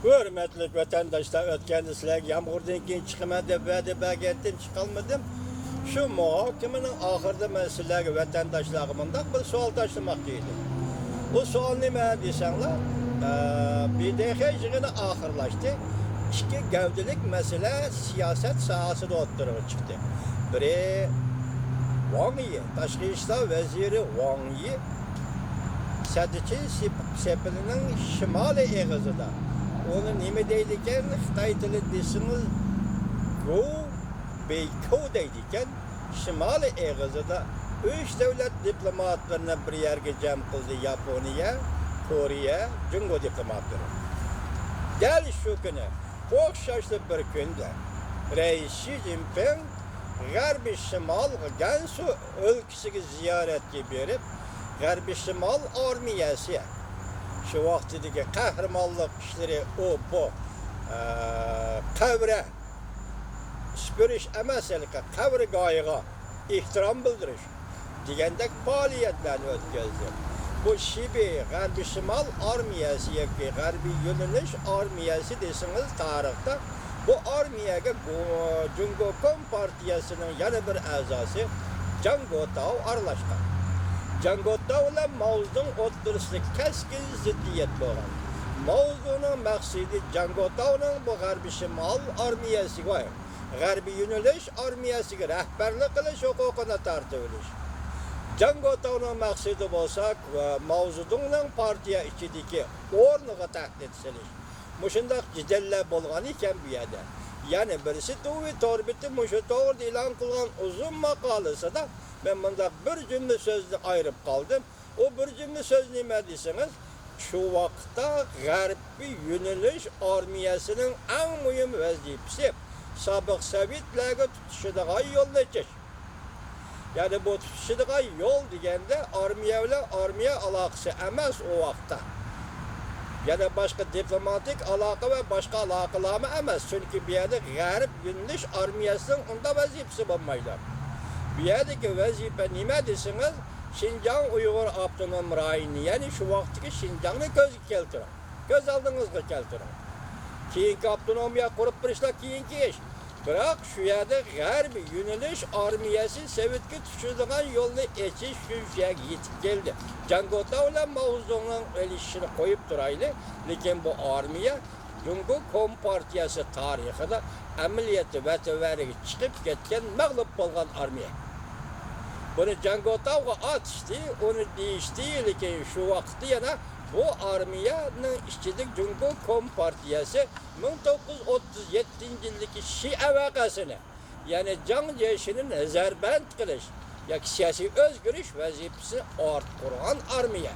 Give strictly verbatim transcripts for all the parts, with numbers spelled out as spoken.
ھۆرمەتلىك ۋەتەنداشلار، ئۆتكەندە سىلەرگە يامغۇردىن كېيىن چىقىمەن دەپ ۋەدە بەرگەنتىم، چىقالمىدىم. شۇ مۇھاكىمىنىڭ ئاخىرىدا مەن سىلەرگە، ۋەتەنداشلارغا مۇنداق بىر سوئال تاشلىماقچى ئىدىم. بۇ سوئال نېمە دېسەڭلار، ئە، ب د ح يىغىنى ئاخىرلاشتى. ئىككى گەۋدىلىك مەسىلە سىياسەت ساھەسىدە ئوتتۇرىغا چىقتى. بىرى، ۋاڭ يى، تاشقى ئىشلار ۋەزىرى ۋاڭ يى سەددىچىن سېپ-، سېپىلىنىڭ شىمالىي ئېغىزىدا، ئۇنى نېمە دەيدىكەن، خىتاي تىلىدا دېسىڭىز، گۇ بېيكۇ دەيدىكەن. شىمالىي ئېغىزىدا ئۈچ دۆلەت دىپلوماتلىرىنى بىر يەرگە جەم قىلدى، ياپونىيە، كورېيە، جۇڭگو دىپلوماتلىرى. دەل شۇ كۈنى، ئوخشاشلا بىر كۈندە رەئىس شى جىنپىڭ غەربىي شىمال گەنسۇ ئۆلكىسىگە زىيارەتكە بېرىپ، غەربىي شىمال ئارمىيەسى، شۇ ۋاقتىدىكى قەھرىمانلىق ئىشلىرى، ئۇ بۇ، ئە، قەبرە سۈپۈرۈش ئەمەس، ھېلىقى قەبرىگاھىغا ئېھتىرام بىلدۈرۈش دېگەندەك پائالىيەتلەرنى ئۆتكۈزدى. بۇ شىبى غەربىي شىمال ئارمىيەسى ياكى غەربىي يۆنىلىش ئارمىيەسى دېسىڭىز تارىختا، بۇ ئارمىيەگە گو-، جۇڭگو كومپارتىيەسىنىڭ يەنە بىر ئەزاسى جاڭ گوتاۋ ئارىلاشقان. جاڭ گوتاۋ بىلەن ماۋزېدۇڭ ئوتتۇرىسىدا كەسكىن زىددىيەت بولغان. ماۋزېدۇڭنىڭ مەقسىتى جاڭ گوتاۋنىڭ بۇ غەربىي شىمال ئارمىيەسىگە، غەربىي يۆنىلىش ئارمىيەسىگە رەھبەرلىك قىلىش ھوقۇقىنى تارتىۋېلىش. جاڭ گوتاۋنىڭ مەقسىتى بولسا، ماۋزېدۇڭنىڭ پارتىيە ئىچىدىكى ئورنىغا تەھدىت سېلىش. مۇشۇنداق جېدەللەر بولغان ئىكەن بۇ يەردە. يەنە بىرسى، دۇۋى تور بېتى مۇشۇ توغرىدا ئېلان قىلغان ئۇزۇن ماقالىسىدا مەن مۇنداق بىر جۈملە سۆزنى ئايرىپ قالدىم. ئۇ بىر جۈملە سۆز نېمە دېسىڭىز، شۇ ۋاقىتتا غەربىي يۆنىلىش ئارمىيەسىنىڭ ئەڭ مۇھىم ۋەزىپىسى سابىق سوۋېتلەرگە تۇتىشىدىغان يولنى ئېچىش. يەنى بۇ تۇتىشىدىغان يول دېگەندە ئارمىيە بىلەن ئارمىيە ئالاقىسى ئەمەس ئۇ ۋاقىتتا. يەنە باشقا دىپلوماتىك ئالاقە ۋە باشقا ئالاقىلارمۇ ئەمەس، چۈنكى بۇ يەردە غەرب يۆنىلىش ئارمىيەسىنىڭ ئۇنداق ۋەزىپىسى بولمايدۇ. بۇ يەردىكى ۋەزىپە نېمە دېسىڭىز، شىنجاڭ ئۇيغۇر ئاپتونوم رايونى، يەنى شۇ ۋاقىتتىكى شىنجاڭنى كۆزگە كەلتۈرۈڭ. كۆز ئالدىڭىزغا كەلتۈرۈڭ. كېيىنكى ئاپتونومىيە قۇرۇپ بېرىشلار كېيىنكى ئىش. بىراق شۇ يەردە غەربىي يۆنىلىش ئارمىيەسى سوۋېتكە تۇتىشىدىغان يولنى ئېچىش شۇ يەرگە يېتىپ كەلدى. جاڭ گوتاۋ بىلەن ماۋزېدۇڭنىڭ ئېلىشىشىنى قويۇپ تۇرايلى، لېكىن بۇ ئارمىيە جۇڭگو كومپارتىيەسى تارىخىدا ئەمەلىيەتتە ۋەتەۋەرىگە چىقىپ كەتكەن، مەغلۇپ بولغان ئارمىيە. بۇنى جاڭ گوتاۋغا ئاتىشتى، ئۇنى دېيىشتى، لېكىن شۇ ۋاقىتتا يەنە بۇ ئارمىيەنىڭ ئىچىدە جۇڭگو كومپارتىيەسى مىڭ توققۇز يۈز ئوتتۇز يەتتىنچى يىلدىكى شىئە ۋەقەسىنى، يەنى جاڭ جيېشىنى نەزەربەند قىلىش ياكى سىياسىي ئۆزگىرىش ۋەزىپىسىنى ئارتقا ئۇرغان ئارمىيە.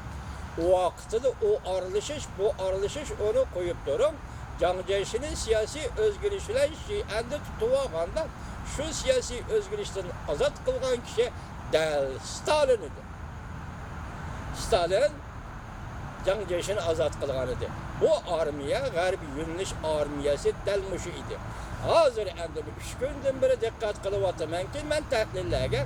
ئۇ ۋاقتىدا ئۇ ئارىلىشىش، بۇ ئارىلىشىش، ئۇنى قويۇپ تۇرۇڭ. جاڭ جيېشىنى سىياسىي ئۆزگىرىش بىلەن شىئەنى تۇتۇۋالغاندا، شۇ سىياسىي ئۆزگىرىشتىن ئازاد قىلغان كىشى دەل ستالىن ئىدى. ستالىن جاڭ جيېشىنى ئازاد قىلغان ئىدى. بۇ ئارمىيە، غەربىي يۆنىلىش ئارمىيەسى دەل مۇشۇ ئىدى. ھازىر ئەمدى ئۈچ كۈندىن بېرى دىققەت قىلىۋاتىمەنكى، مەن تەھلىللەرگە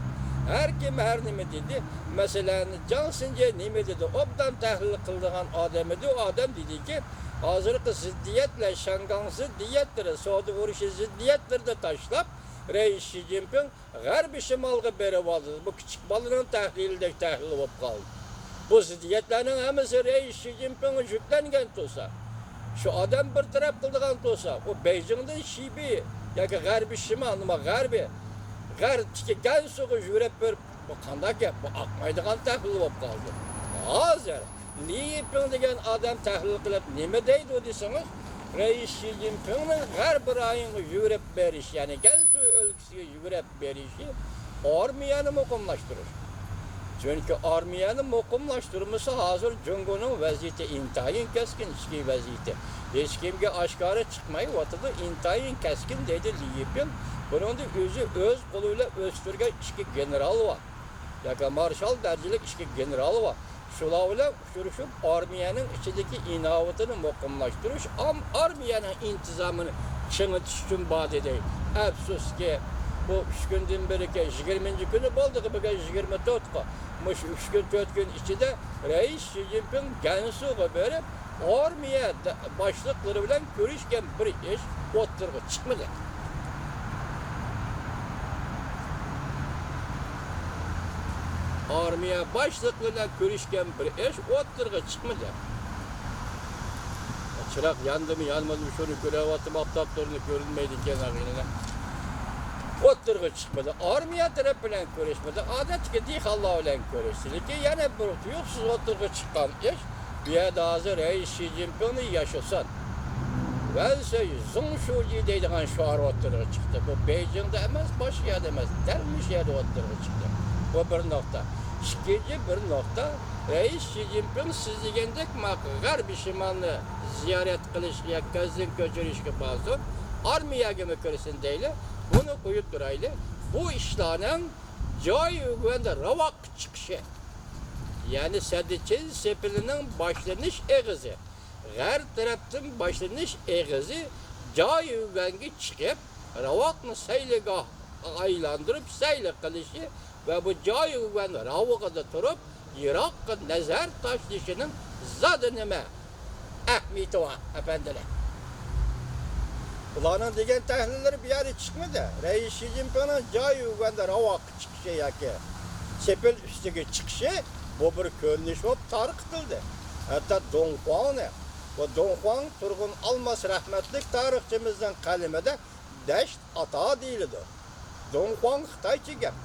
ھەر كىم ھەر نېمە دېدى. مەسىلەن، جاڭ سىنجې نېمە دېدى؟ ئوبدان تەھلىل قىلىدىغان ئادەم ئىدى. ئۇ ئادەم دېدىكى، ھازىرقى زىددىيەتلەر، شياڭگاڭ زىددىيەتلىرى، سودا ئۇرۇشى زىددىيەتلىرىنى تاشلاپ، رەئىس شى جىنپىڭ غەربىي شىمالغا بېرىۋالدى. بۇ كىچىك بالىنىڭ تەھلىلىدەك تەھلىل بولۇپ قالدى. بۇ زىددىيەتلەرنىڭ ھەممىسى رەئىس شى جىنپىڭغا يۈكلەنگەن تۇرسا، شۇ ئادەم بىر تەرەپ قىلىدىغان تۇرسا، ئۇ بېيجىڭدىن شىبى ياكى غەربىي شىمال، نېمە، غەربىي، غەربتىكى گەنسۇغا يۈگرەپ بېرىپ، بۇ قانداق گەپ؟ بۇ ئاقمايدىغان تەھلىل بولۇپ قالدى. ھازىر لى يىپىڭ دېگەن ئادەم تەھلىل قىلىپ نېمە دەيدۇ دېسىڭىز، رەئىس شى جىنپىڭنىڭ غەربىي رايونغا يۈگرەپ بېرىش، يەنى گەنسۇ ئۆلكىسىگە يۈگرەپ بېرىشى ئارمىيەنى مۇقىملاشتۇرۇش. چۈنكى ئارمىيەنى مۇقىملاشتۇرمىسا، ھازىر جۇڭگونىڭ ۋەزىيىتى ئىنتايىن كەسكىن، ئىچكى ۋەزىيىتى. ھېچكىمگە ئاشكارا چىقمايۋاتىدۇ، ئىنتايىن كەسكىن، دەيدۇ لى يىپىڭ. بۇنىڭدا ئۆزى ئۆز قولى بىلەن ئۆستۈرگەن ئىككى گېنېرال بار. ياكى مارشال دەرىجىلىك ئىككى گېنېرال بار. شۇلار بىلەن ئۇچرىشىپ، ئارمىيەنىڭ ئىچىدىكى ئىناۋىتىنى مۇقىملاشتۇرۇش، ئام-، ئارمىيەنىڭ ئىنتىزامىنى چىڭىتىش ئۈچۈن بار دېدى. ئەپسۇسكى، بۇ ئۈچ كۈندىن بېرىكى يىگىرمىنچى كۈنى بولدىغۇ، بۈگۈن يىگىرمە تۆتقۇ. مۇشۇ ئۈچ كۈن، تۆت كۈن ئىچىدە رەئىس شى جىنپىڭ گەنسۇغا بېرىپ، ئارمىيە دە-، باشلىقلىرى بىلەن كۆرۈشكەن بىر ئىش ئوتتۇرىغا چىقمىدى. ئارمىيە باشلىقلىرى بىلەن كۆرۈشكەن بىر ئىش ئوتتۇرىغا چىقمىدى. چىراغ ياندىمۇ يانمىدىمۇ شۇنى كۆرۈۋاتىمەن، ئاپتاپ تورىدا كۆرۈنمەيدىكەن ئاغىنىلەر. ئوتتۇرىغا چىقمىدى. ئارمىيە تەرەپ بىلەن كۆرۈشمىدى. ئادەتتىكى دېھقانلار بىلەن كۆرۈشتى. لېكىن يەنە بىر تۇيۇقسىز ئوتتۇرىغا چىققان ئىش، بۇ يەردە ھازىر رەئىس شى جىنپىڭنى ياشىسۇن، ۋەنسەي زۇڭ شۇجى دەيدىغان شوئار ئوتتۇرىغا چىقتى. بۇ بېيجىڭدا ئەمەس، باشقا يەردە ئەمەس، دەل مۇشۇ يەردە ئوتتۇرىغا چىقتى. بۇ بىر نۇقتا. ئىككىنچى بىر نۇقتا، رەئىس شى جىنپىڭ سىز دېگەندەك ماقۇل غەربىي شىمالنى زىيارەت قىلىشقا يا كۆزدىن كۆچۈرۈشكە بارسۇن، ئارمىيەگىمۇ كىرسۇن دەيلى. بۇنى قويۇپ تۇرايلى. بۇ ئىشلارنىڭ جايۈگۈەندە راۋاققا چىقىشى، يەنى سەددىچىن سېپىلىنىڭ باشلىنىش ئېغىزى، غەرب تەرەپتىن باشلىنىش ئېغىزى جايۈگۈەنگە چىقىپ، راۋاقنى سەيلىگاھقا ئايلاندۇرۇپ سەيلە قىلىشى ۋە بۇ جايۈگۈەن راۋىقىدا تۇرۇپ، يىراققا نەزەر تاشلىشىنىڭ زادى نېمە ئەھمىيىتى بار، ئەپەندىلەر؟ بۇلارنىڭ دېگەن تەھلىللىرى بۇ يەردە چىقمىدى. رەئىس شى جىنپىڭنىڭ جايۈگۈەندە راۋاققا چىقىشى ياكى سېپىل ئۈستىگە چىقىشى، بۇ بىر كۆرۈنۈش بولۇپ تارقىتىلدى. ھەتتا دۇڭخۇاڭنى، بۇ دۇڭخۇاڭ تۇرغۇن ئالماس رەھمەتلىك تارىخچىمىزنىڭ قەلىمىدە دەشت ئاتا دېيىلىدۇ. دۇڭخۇاڭ خىتايچە گەپ.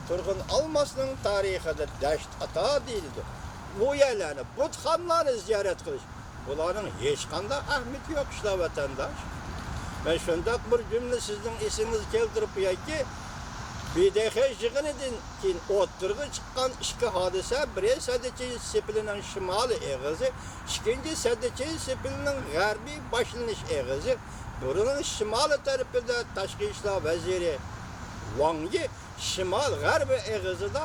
تۇرغۇن ئالماسنىڭ تارىخىدا دەشت ئاتا دېيىلىدۇ. بۇ يەرلەرنى، بۇتخانىلارنى زىيارەت قىلىش، بۇلارنىڭ ھېچقانداق ئەھمىيىتى يوق ئىشلار، ۋەتەنداش. مەن شۇنداق بىر جۈملە سىزنىڭ ئېسىڭىزگە كەلتۈرۈپ قويايكى، ب د ح يىغىنىدىن كېيىن ئوتتۇرىغا چىققان ئىككى ھادىسە، بىرى سەددىچىن سېپىلىنىڭ شىمالىي ئېغىزى، ئىككىنچى سەددىچىن سېپىلىنىڭ غەربىي باشلىنىش ئېغىزى، بۇنىڭ شىمالىي تەرىپىدە تاشقى ئىشلار ۋەزىرى ۋاڭ يى، شىمال غەربىي ئېغىزىدا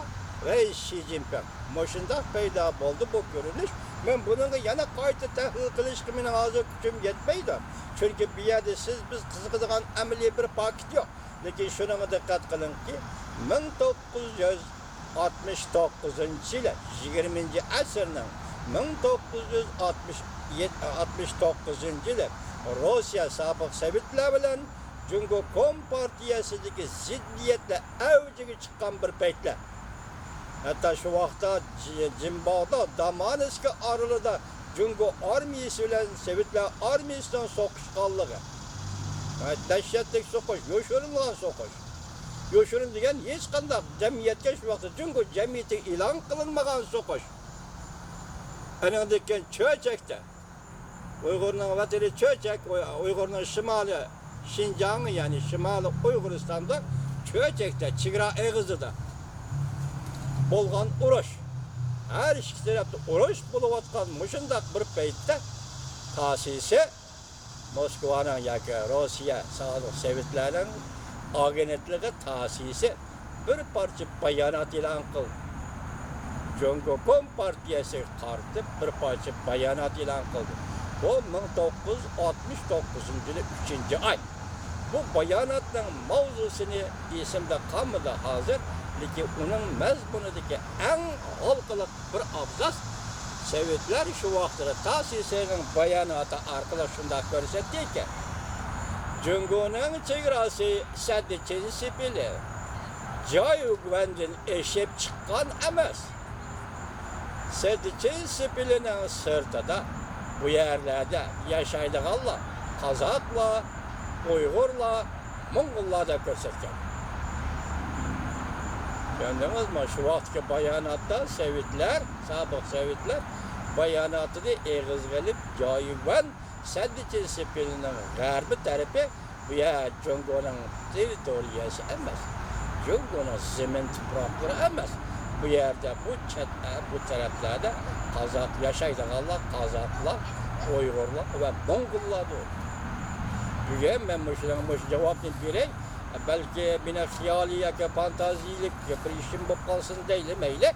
رەئىس شى جىنپىڭ. مۇشۇنداق پەيدا بولدى بۇ كۆرۈنۈش. مەن بۇنىڭغا يەنە قايتا تەھلىل قىلىشقا مېنىڭ ھازىر كۈچۈم يەتمەيدۇ. چۈنكى بۇ يەردە سىز، بىز قىزىقىدىغان ئەمەلىي بىر پاكىت يوق. لېكىن شۇنىڭغا دىققەت قىلىڭكى، مىڭ توققۇز يۈز ئاتمىش توققۇزىنچى يىلى، يىگىرمىنچى ئەسىرنىڭ مىڭ توققۇز يۈز ئاتمىش يەتتە، ئاتمىش توققۇزىنچى يىلى روسىيە سابىق سوۋېتلار بىلەن جۇڭگو كومپارتىيەسىدىكى زىددىيەتلەر ئەۋجىگە چىققان بىر پەيتلەر. ھەتتا شۇ ۋاقىتتا جى-، جىنباۋدا، دامانسكى ئارىلىدا جۇڭگو ئارمىيىسى بىلەن سوۋېتلار ئارمىيىسىنىڭ سوقۇشقانلىقى. ھە، دەھشەتلىك سوقۇش، يوشۇرۇنغان سوقۇش. يوشۇرۇن دېگەن ھېچقانداق جەمئىيەتكە شۇ ۋاقىتتا جۇڭگو جەمئىيىتىگە ئېلان قىلىنمىغان سوقۇش. ئېنىڭدىن كېيىن چۆچەكتە ئۇيغۇرنىڭ ۋەتىنى چۆچەك، ئۇي-، ئۇيغۇرنىڭ شىمالى شىنجاڭ، يەنى شىمالىي ئۇيغۇرىستاندا چۆچەكتە، چېگرا ئېغىزىدا بولغان ئۇرۇش. ھەر ئىككى تەرەپتە ئۇرۇش بولۇۋاتقان مۇشۇنداق بىر پەيتتە تاسىسى موسكۋانىڭ ياكى روسىيە سابىق سوۋېتلارنىڭ ئاگېنتلىقى تاسىسى بىر پارچە بايانات ئېلان قىلدى. جۇڭگو كومپارتىيەسىگە قارىتىپ بىر پارچە بايانات ئېلان قىلدى. بۇ مىڭ توققۇز يۈز ئاتمىش توققۇزىنچى يىلى ئۈچىنچى ئاي. بۇ باياناتنىڭ ماۋزۇسىنى ئېسىمدە قالمىدى ھازىر، لېكىن ئۇنىڭ مەزمۇنىدىكى ئەڭ ھالقىلىق بىر ئابزاس سوۋېتلار شۇ ۋاقىتتا تاسىسنىڭ باياناتى ئارقىلىق شۇنداق كۆرسەتتىكەن، جۇڭگونىڭ چېگراسى سەددىچىن سېپىلى جايۈگۈەندىن ئېشىپ چىققان ئەمەس. سەددىچىن سېپىلىنىڭ سىرتىدا بۇ يەرلەردە ياشايدىغانلار قازاقلار، ئۇيغۇرلار، موڭغۇللار دەپ كۆرسەتكەن. چۈشەندىڭىزمۇ؟ شۇ ۋاقىتتىكى باياناتتا سوۋېتلار، سابىق سوۋېتلار باياناتىنى ئېغىزغا ئېلىپ، جايۈگۈەن سەددىچىن سېپىلىنىڭ غەربىي تەرىپى، بۇ يەر جۇڭگونىڭ تېررىتورىيەسى ئەمەس، جۇڭگونىڭ زېمىن تۇپراقلىرى ئەمەس. بۇ يەردە، بۇ چەت، بۇ تەرەپلەردە قازاق ياشايدىغانلار، قازاقلار، ئۇيغۇرلار ۋە موڭغۇللاردۇر. بۈگۈن مەن مۇشۇنىڭ، مۇشۇ جاۋابنى بېرەي. بەلكى مېنىڭ خىيالىي ياكى فانتازىيىلىك بىر ئىشىم بولۇپ قالسۇن دەيلى، مەيلى.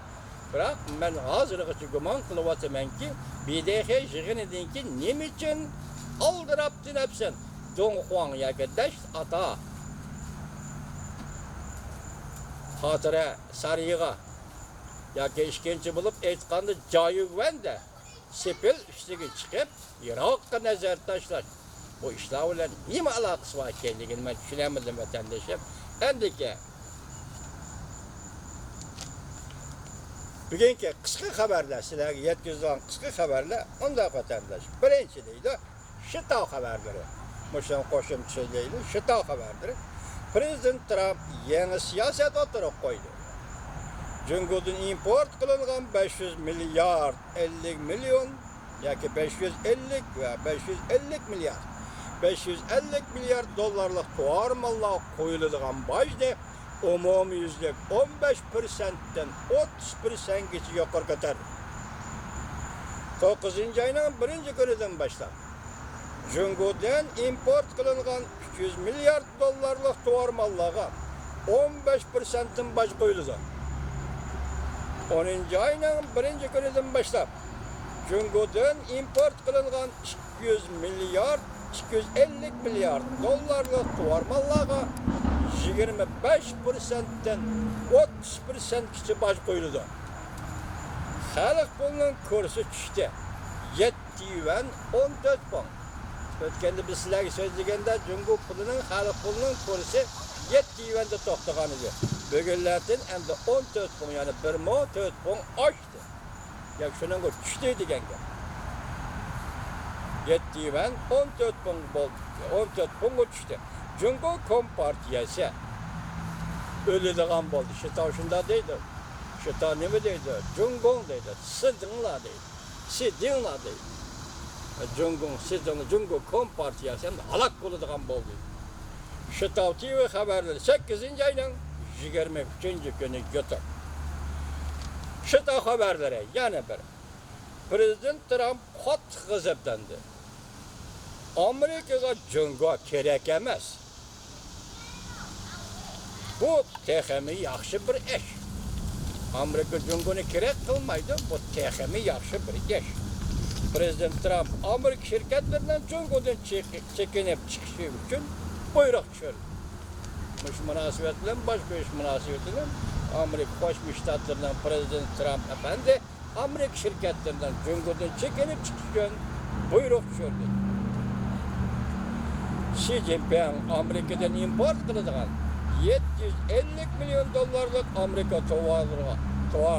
بىراق مەن ھازىرغىچە گۇمان قىلىۋاتىمەنكى، ب د ح يىغىنىدىن كېيىن نېمە ئۈچۈن ئالدىراپ تۈنەپسەن دۇڭخۇاڭ ياكى دەشت ئاتا خاتىرە سارىيىغا ياكى ئىككىنچى بولۇپ ئېيتقاندا جايۈگۈەندە سېپىل ئۈستىگە چىقىپ، يىراققا نەزەر تاشلاش، بۇ ئىشلار بىلەن نېمە ئالاقىسى بار ئىكەنلىكىنى مەن چۈشىنەلمىدىم، ۋەتەندىشىم. ئەمدىكى بۈگۈنكى قىسقا خەۋەرلەر، سىلەرگە يەتكۈزىدىغان قىسقا خەۋەرلەر مۇنداق، ۋەتەنداش. بىرىنچى دەيدۇ، شىتاۋ خەۋەرلىرى. مۇشۇنىڭ قوشۇمچىسى دەيلى، شىتاۋ خەۋەرلىرى. پرېزىدېنت ترامپ يېڭى سىياسەت ئوتتۇرىغا قويدى. جۇڭگودىن ئىمپورت قىلىنغان بەش يۈز مىليارد ئەللىك مىليون ياكى بەش يۈز ئەللىك ۋە بەش يۈز ئەللىك مىليارد، بەش يۈز ئەللىك مىليارد دوللارلىق تاۋار ماللارغا قويۇلىدىغان باجنى ئومۇميۈزلۈك ئون بەش پىرسەنتتىن ئوتتۇز پىرسەنتكىچە يۇقىرى كۆتەردى. توققۇزىنچى ئاينىڭ بىرىنچى كۈنىدىن باشلاپ، جۇڭگودىن ئىمپورت قىلىنغان ئۈچ يۈز مىليارد دوللارلىق تاۋار ماللارغا ئون بەش پىرسەنتتىن باج قويۇلىدۇ. ئونىنچى ئاينىڭ بىرىنچى كۈنىدىن باشلاپ، جۇڭگودىن ئىمپورت قىلىنغان ئىككى يۈز مىليارد، ئىككى يۈز ئەللىك مىليارد دوللارلىق تاۋار ماللارغا يىگىرمە بەش پىرسەنتتىن ئوتتۇز پىرسەنتكىچە باج قويۇلىدۇ. خەلق پۇلىنىڭ كۇرسى چۈشتى. يەتتە يۈەن ئون تۆت پۇڭ. ئۆتكەندە بىز سىلەرگە سۆزلىگەندە، جۇڭگو پۇلىنىڭ، خەلق پۇلىنىڭ كۇرسى يەتتە يۈەندە توختىغان ئىدى. بۈگۈنلەردىن ئەمدى ئون تۆت پۇڭ، يەنى بىر مو تۆت پۇڭ ئاشتى. ياكى شۇنىڭغا چۈشتى دېگەن گەپ. يەتتە يۈەن ئون تۆت پۇڭ بولدى. ئون تۆت پۇڭغا چۈشتى. جۇڭگو كومپارتىيەسى ئۆلىدىغان بولدى. شىتاۋ شۇنداق دەيدۇ. شىتاۋ نېمە دەيدۇ؟ جۇڭگوڭ دەيدۇ. سىدىڭلار دەيدۇ. سىدىڭلار دەيدۇ. جۇڭگوڭ، سىدىڭلار، جۇڭگو كومپارتىيەسى ھەم ھالاك بولىدىغان بولدى. شىتاۋ تىۋى خەۋەرلىرى، سەككىزىنچى ئاينىڭ يىگىرمە ئۈچىنچى كۈنى يۇتۇق. شىتاۋ خەۋەرلىرى يەنە بىر. پرېزىدېنت ترامپ قاتتىق غەزەپلەندى. ئامېرىكىغا جۇڭگو كېرەك ئەمەس. بۇ تېخىمۇ ياخشى بىر ئىش. ئامېرىكا جۇڭگونى كېرەك قىلمايدۇ، بۇ تېخىمۇ ياخشى بىر ئىش. پرېزىدېنت ترامپ ئامېرىكا شىركەتلىرىنىڭ جۇڭگودىن چېقى-، چېكىنىپ چىقىشى ئۈچۈن بۇيرۇق چۈشۈردى. مۇشۇ مۇناسىۋەت بىلەن باش قويۇش مۇناسىۋىتى بىلەن ئامېرىكا قوشما شتاتلىرىنىڭ پرېزىدېنتى ترامپ ئەپەندى ئامېرىكا شىركەتلىرىنىڭ جۇڭگودىن چېكىنىپ چىقىش ئۈچۈن بۇيرۇق چۈشۈردى. شى جىنپىڭ ئامېرىكىدىن ئىمپورت قىلىدىغان يەتتە يۈز ئەللىك مىليون دوللارلىق ئامېرىكا تاۋارلىرىغا، تاۋار